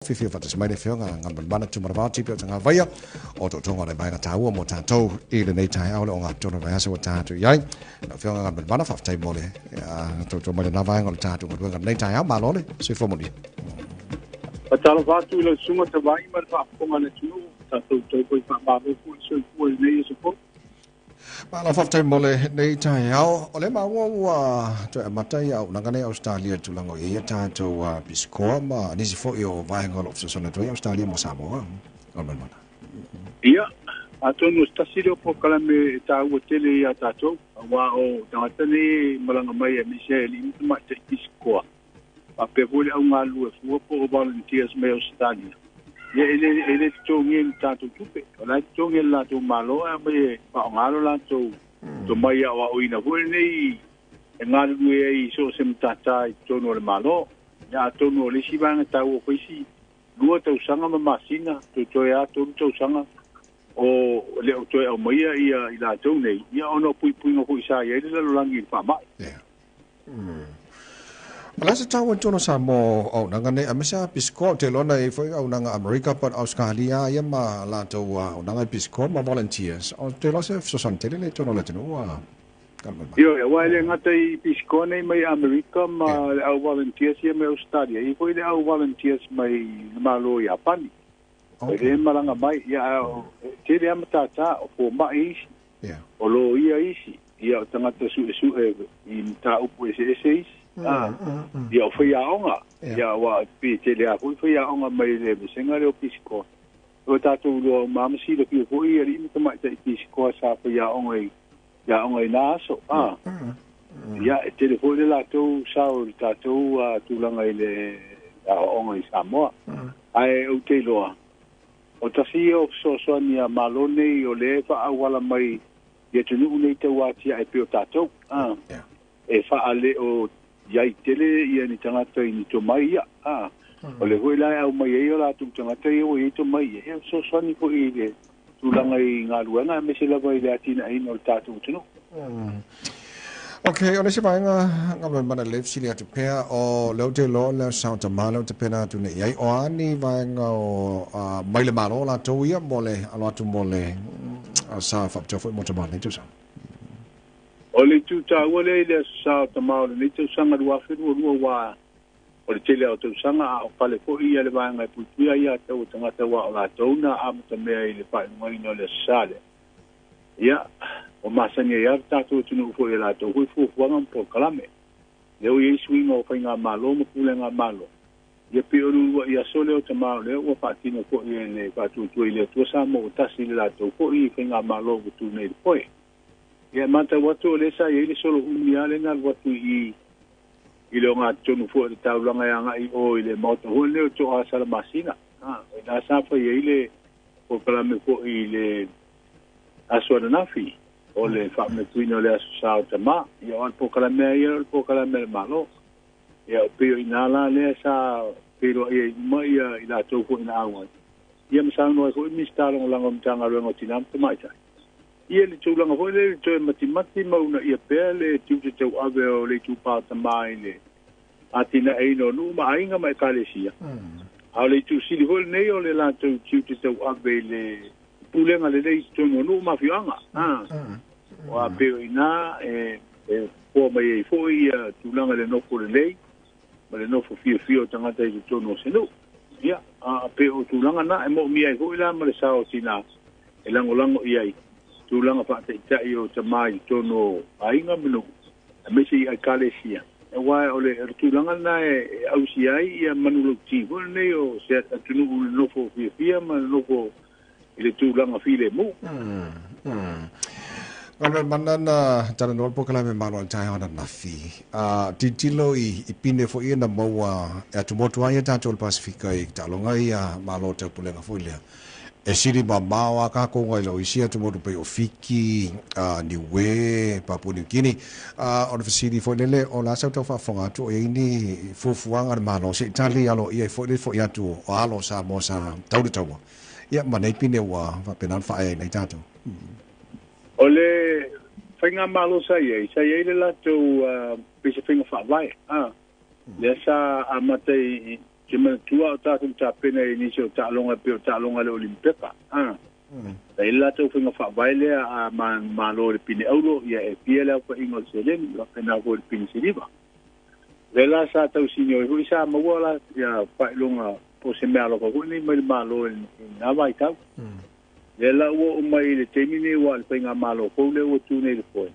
Fiafia faatasi mai le Afioga Galumalemana Tumanavao Tipi o Tagavaia o tootoga o le vaega taua mo tatou i lenei taeao le ogatotonu o le vaiaso ua tatou i ai. Lau Afioga Galumalemana, faafetai mo le toutou mai lena vaega o le tatou galuega i lenei taeao. Malo le soifua manuia. Faatalofa atu i lau Susuga Tavai ma le faafofoga a le atunuu, tatou toe foi faamalo foi le soifua i lenei aso fou. Malo faafetai mo lenei taeao. O lea maua ua toe amata ia auaunaga nei Ausetalia i le tulaga o i ai a tatou pisikoa ma nisi foi o vaega o lo o fesoasoani atu ai Ausetalia mo Samoa. Ia, atonu o se tasi lea o polokalame e taua tele ia tatou, aua o tagata nei e malaga mai aemaise ai alii ma tamaitai pisikoa, faapea foi le au galulue fua po o volunteers mai Ausetalia. Ia e le totogia ni tatou tupe, o la e totogi e le latou Malo ae aumai e faaaoga lo latou tomai aoaoina foi lenei e galulue ai i so o se matata i totonu o le Malo. Ia atonu o le isi vaega taua foi isi 2 tausaga ma masina, toe a 3 tausaga o le o toe aumaia ia i latou nei, ia ona o puipuiga foi sa i ai le lalolagi i le faamai. Yeah. O le a se taua i totonu o Samoa o auaunaga nei, aemaise lava pisikoa, ou te iloa na i ai foi auaunaga Amerika but Ausetalia ia ma latou auaunaga i pisikoa ma volunteers. Ou te iloa se fesoasoani tele lea i totonu o le atunuu a Galumalemana. Ioe, aua e le gata i pisikoa nei mai Amerika ma le au volunteers ia mai Ausetalia, e i ai foi le au volunteers mai le Malo o Iapani. E le malaga mai, ia, e tele lava matata, o fomai isi, o loia isi, ia o tagata suesue i mataupu eseese isi, ia o faiaoga, ia aua e tele lava foi faiaoga mai le vasega lea o pisikoa. O tatou iloa uma lava ma silafia foi i alii ma tamaitai pisikoa sa faiaoga i aoga i na aso. Ia, e tele foi le latou sao i le tatou tulaga i le aoaoga i Samoa. Ae ou te iloa, o tasi ia o fesoasoani a Malo nei o lea e faaauala mai i atunuu nei tau atiae pei o tatou. E faaleo i ai tele ia ni tagata i ni tomai ia. O le foi la e aumai ai o latou tagata ia ua i ai tomai ia, e fesoasoani foi i le tulaga i galuega aemaise lava i le atinaeina o le tatou atunuu. Ok, o le isi vaega Galumalemana lelei fesili atu pea, o lea ou te iloa o le Sao Tama lea ou te pena atu nei i ai, o a ni vaega o mai le Malo latou ia mo le alo atu mo le sa faapitoa foi mo tama o lenei tausaga? O le itu taua lea i le Aso Sa o Tama o lenei tausaga 2022 aua o le tele o tausaga a o pale foi ia le vaega e puipuia ai ia tau o tagata aua o latou na amatamea i le faaiugaina o le Aso Sa lea. Ia, ua masani ai lava le tatou atunuu foi i a latou foi fuafuaga ma polokalame. Lea ua i ai suiga o faigamalo ma pulega malo, ia pei o le uluai aso lea o tama o lea ua faatino foi e le Faatuatua i le Atua Samoa ua tasi i le latou foi faigamalo ua tu nei i le foe. Ia, e matau atu o lea sa i ai le solo umi lava lea na alu atu i i le ogatotonu foi o le taulaga e agai i o i le maota foi lenei o Toa Salamasina. O i ina sa fai ai le polokalame foi i le aso ananafi o le faamanatuina o le Aso Sa o Tama. Ia, o le polokalame lava ia o le polokalame a le Malo. Ia, o pei o i ina la lea sa feiloai ai uma ia i latou foi na auai. Ia ma saunoa ai foi Minisita Lagolago o Matagaluega o Tina ma Tamaitai. Ia le tulaga foi lea i le toe matimati ma uunaia pea le tiute tauave o le itupa o tama i le atinaeina o nuu ma aiga ma ekalesia. A o le itu sili foi lenei o le latou tiute tauave i le pulega lelei i totonu o nuu ma afioaga. Aua pei o i ina e foa mai ai foi ia tulaga i le nofo lelei ma le nofo fiafia o tagata i totonu o se nuu. Ia, a pei o tulaga na e moomia ai foi la ma le sao o tina e lagolago i ai tulaga faataitai o tama i totonu o aiga ma nuu, aemaise i ekalesia. Aua o le tulaga lena e ausia ai ia manulauti foi lenei o se atunuu i le nofo fiafia ma le nofo i le tulaga filemu. Galumalemana na talanoa le polokalame malo i le taeao ananafi. Tilotilo i pine foi ia na maua e atumotu ai ia tatou o le Pasefika i taaloga ia Malo o Taupulega foi lea. E sili mamao a kākou ngai lo isi atumotu pei o Fiti, Niue, Papua New Guinea. O le fesili foi lele, o le a sau tau faafofoga atu o i ai ni fuafuaga a le Malo se i tali aloaia ai foi le foi atu o alo o Samoa sa tau le taua. Ia ma nei pine ua faapena ona faaeaina ai tatou. O le faigamalo sa i ai, sa i ai le latou pei se faiga faavae. Lea sa amata i Te manatua o tatou tapena i nisi o taaloga e pei o taaloga a le Olimpeka. Sa i ai le latou faiga faavae lea a Malo i le pine auro, ia e fia le aofaiga o le seleni, faapena foi i le pine siliva. O lea la sa tausinio ai foi sa maua la ia faailoga po o se meaalofa foi lenei mai le Malo i lena vaitau. Lea la ua oo mai i le taimi lenei aua o le faigamalo fou lea ua tu nei i le foe,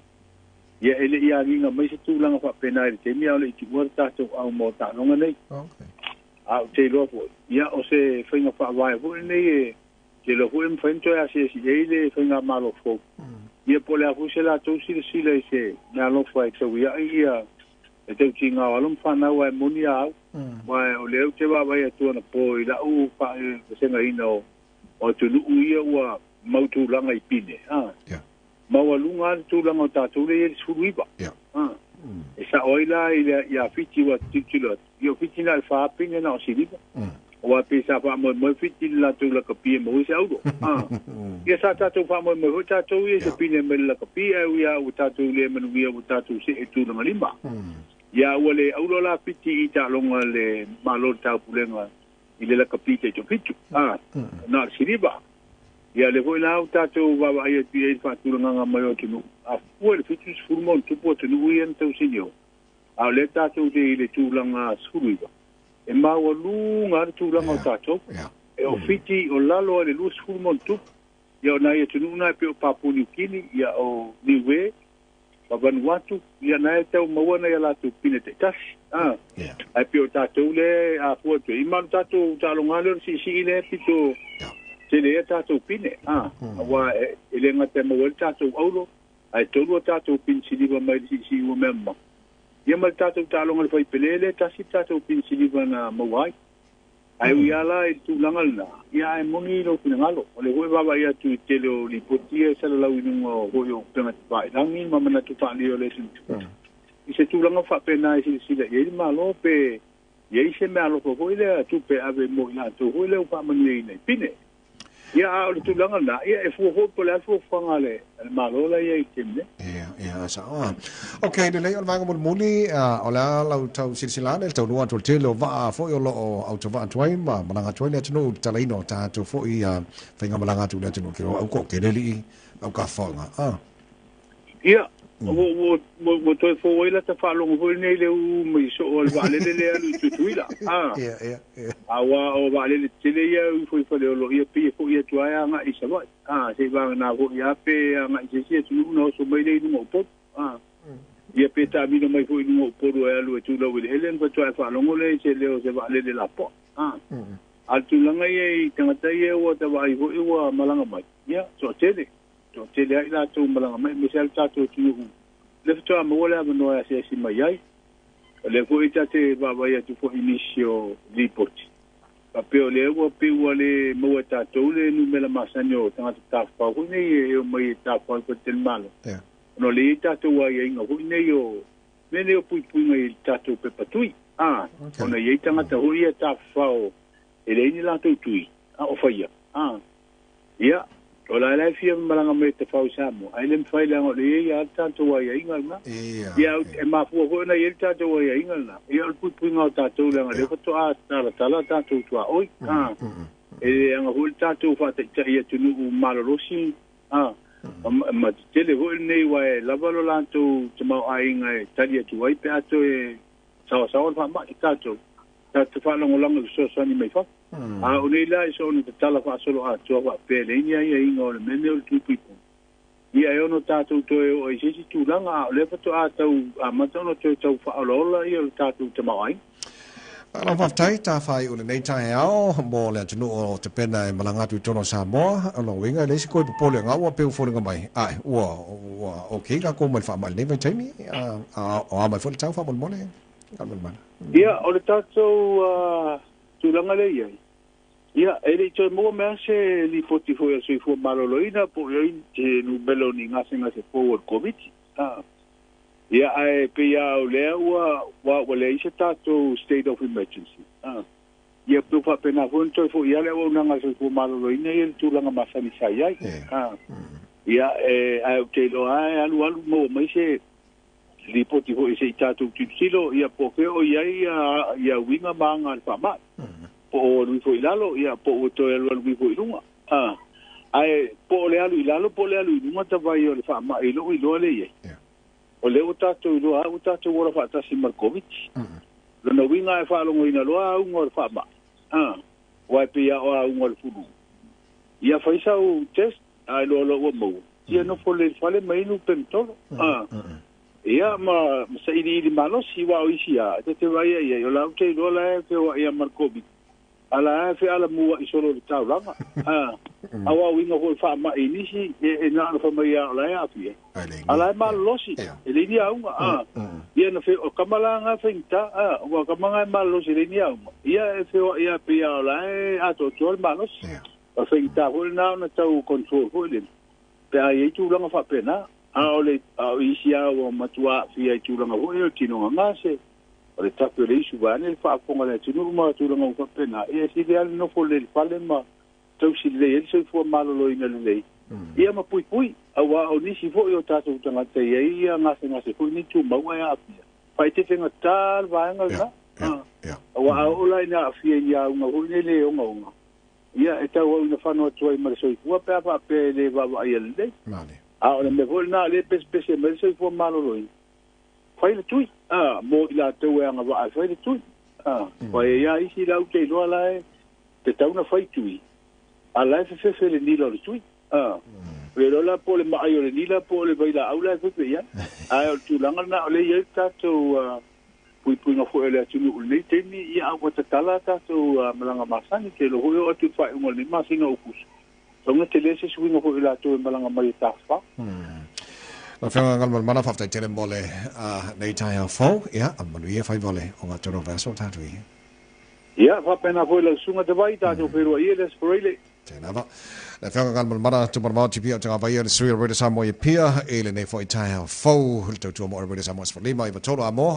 ia e le i agiga mai se tulaga faapena i le taimi a o le i tuua le tatou au mo taaloga nei. A ou te iloa foi, ia o se faiga faavae foi lenei e te iloa foi e mafai ona toe asiasi i ai le faigamalo fou. Ia po o le a foi se latou silasila i se meaalofa e tauiai ia le tautiga o alo ma fanau ae moni a au. Aua o lea ou te vaavaai atu anapo i lau faavasegaina o atunuu ia ua mau tulaga i pine, a. Maualuga lava le tulaga o tatou lea e i ai le 19. E sao ai la i le ia Fiti ua tilotilo atu, ia o Fiti na o le 4 pine na o siliva. Aua pei sa faamoemoe Fiti i le latou lakapi e maua ai se auro. Ia sa tatou faamoemoe foi tatou ia i se pine mai le lakapi ae ui lava ua tatou le manuia ua tatou see i tulaga lima. Ia ua le auro la Fiti i taaloga a le Malo o le Taupulega i le lakapi taitofitu, na o le siliva. Ia lea foi la ua tatou vaavaai atu i ai i le faatulagaga mai o atunuu, a fua i le 70 ma ono tupu atunuu ia na tausinio, a o lea tatou te i le tulaga 19, e maualuga lava le tulaga o tatou. E o Fiti o lalo lava i le 20 ma ono tupu, ia o nai atunuu na e pei o Papua Niu Kini, ia o Niue, ma Vanuatu, ia na e tau maua nai a latou pine taitasi. Ae pei o tatou lea a fua atu i ma le tatou taaloga lea o le siisii lea pito tele ai tatou pine. Aua e le gata e maua ai le tatou auro, ae tolu a tatou pine siliva mai le siisii ua mea mamafa. Ia ma le tatou taaloga le faipele lea tasi le tatou pine siliva na maua ai. Ae ui lava la i le tulaga lena, ia ae moni lou finagalo. O lea foi e vaavaai atu i tele o lipoti ia e salalau i luga o foi o upega tafailagi ma manatu faaalia o le atunuu. I se tulaga faapena e silasila i ai le Malo pe i ai se meaalofa foi lea tupe e ave mo i latou foi lea ua faamanuiaina i pine. Ia a o le tulaga lena, ia e fua foi po o le a le fuafuaga a le Malo la e i ai i le taimi nei. Ia, sao a. Ok, lelei o le vaega mulimuli, o le a lau tau silasila ane, le taunuu atu o le tele o vaa foi o lo o autovaa atu ai ma malaga atu ai le atunuu i le talaina o tatou foi faigamalaga atu i le atunuu ke o au ko ke leli au ka whaonga. Ia, ua toe fou ai lata faalogo foi lenei i le ū mai soo o le vaalele lea e alu i Tutuila. Ia, ia, ia. Aua o vaalele tetele ia e ufo i Faleolo, ia pei e foi atu lava e agai i Savaii. Se i vagana foi lava pe agai i se isi atunuu ona oso mai lea i luga o Upolu. Ia pe taamilo mai foi i luga o Upolu e alu e tulau eleele ona faatoa e faalogo lea i se leo o se vaalele lapoa. A o le tulaga ia i tagata ia ua ta vaai foi ua malaga mai, ia, toatele. Toatele ai latou malaga mai, aemaise lava le tatou atunuu lea faatoa maua le avanoa e asiasi mai ai. O lea foi ta te vaavaai atu foi i nisi o lipoti, faapea o lea ua pei ua le maua e tatou le numera masani o tagata tafafao foi nei e omai e tafafao i faletalimalo. Ona o lea e i ai tatou aiaiga foi nei o mea nei o puipuiga i le tatou pepa tui. Ona e i ai tagata foi ia tafafao e leai ni latou tui, a o faia. Ia, o la e fia malaga mai e tafao i Samoa, ae le mafai leaga o lea e i ai lava le tatou aiaiga lena. Ia, e mafua foi ona i ai le tatou aiaiga lena, ia o le puipuiga o tatou leaga o lea faatoa talatala tatou tuaoi. E leaga foi le tatou faataitai atunuu malolosi, ma tetele foi lenei aua e lava lo latou tamaoaiga e tali atu ai pe a toe saoasaoa le faamai tatou. Tatou faalagolago i fesoasoani mai fafo. A o nei la i soona tatala faasoloatoa faapea e leai ni aiaiga o le mea lenei o le tūpuipuga, ia e ono tatou toe oo ai i se isi tulaga, a o lea faatoa tau amata ona toe tau faaolaola ia o le tatou tamaoaiga. Malo faafetai tāwhai o lenei taeao mo le atunuu o te pena e malaga atu i totonu o Samoa. O lona uiga e leai se koe popole ngā ua peu foliga mai. Ai, ua okay kākou mai le faamai i lenei vaitaimi. O a mai foi le tau faamolemole. Ia, o le tatou tulaga lea e i ai, ia, e le i toe maua mai lava se lipoti foi a le Soifua Maloloina po o i ai se numera o ni gasegase fou o le Koviti. Ia, ae pei lava o lea ua leai se tatou state of emergency. Ia, pei ua faapena foi ona toe foi lava le auaunaga a le Soifua Maloloina ia i le tulaga masani sa i ai. Ia, ae ou te iloa lava e alu alu maua mai se lipoti foi se i tatou tilotilo, ia po o fea o i ai ia uiga ma aga o le faamai. Po o alu ifo i lalo, ia po ua toe alualu ifo i luga. Ae po o le alu i lalo po o le alu i luga tavai o le faamai i lou iloa lea e i ai. O lea ua tatou iloa lava ua tatou ola faatasi ma le Koviti. Lona uiga a e faalogoina loa auga o le faamai, aua e pei lava o auga o le fulu, ia fai sau test, a iloa loa ua maua, ia nofo lelei i le fale ma inu penetolo. Ia ma sailiili malosi, aua o isi lava, ta te vaai i ai, o la ou te iloa la e feoai lava ma le Koviti, a la e fealamuai solo i le taulaga. A o uiga foi o le faamai i nisi, e na ona fai mai lava o la e aafia, a la e malolosi, e leai ni auga. Ia na o tama la na e faigata, aua o tama na e malolosi e leai ni auga, ia e feoai lava pei lava o la e atoatoa le malosi. O le faigata foi lena ona tau control foi lele, pe a i ai tulaga faapena. A o le a o isi lava ua matua aafia i tulaga foi ia o le tinoga gase, o le tape o le isu vaeane le faafofoga a le atunuu ma tulaga uma faapena, ia e sili lava le nofo lelei i le fale ma tausi lelei ai le soifua maloloina lelei, ia ma puipui, aua o nisi foi o tatou tagata e i ai ia gasegase foi nei tumau ae aafia, faaetetegata le vaega lena, aua a oo la ina aafia i ni auga foi nei le ogaoga, ia e tauau ina fano atu ai ma le soifua pe a faapea e le vaavaaia lelei. A o le mea foi lena o lea e pesepese mai le soifua maloloina, fai le tui, mo i latou e agavaa e fai le tui. Aua e i ai lava isi la ou te iloa la e tatau ona fai tui, a la e fefefe le nila o le tui. Le iloa la po o le maai o le nila po o le vailaau la e fefe i ai. Ae o le tulaga lena o lea e i ai le tatou puipuiga foi o le atunuu i lenei taimi, ia a ua tatala a tatou malaga masani, ou te iloa foi e oo atu i le faaiuga o lenei masina o Aokuso, tatau ona tele se suiga foi o i latou e malaga mai e tafafao. Lau Afioga Galumalemana, faafetai tele mo le nei taeao fou, ia, a manuia faiva o le ogatotonu o le vaiaso o tatou i ai. Ia, faapena foi lau Susuga Tavai, tatou feiloai ia i le Aso Faraile. Tēnā va. Le Afioga Galumalemana, Tumaramao Tipia o Te Ngāwai le sui o Radio Samoa i Apia i lenei foi taeao fou, le tautua mo Radio Samoa 15 i 3 a mo.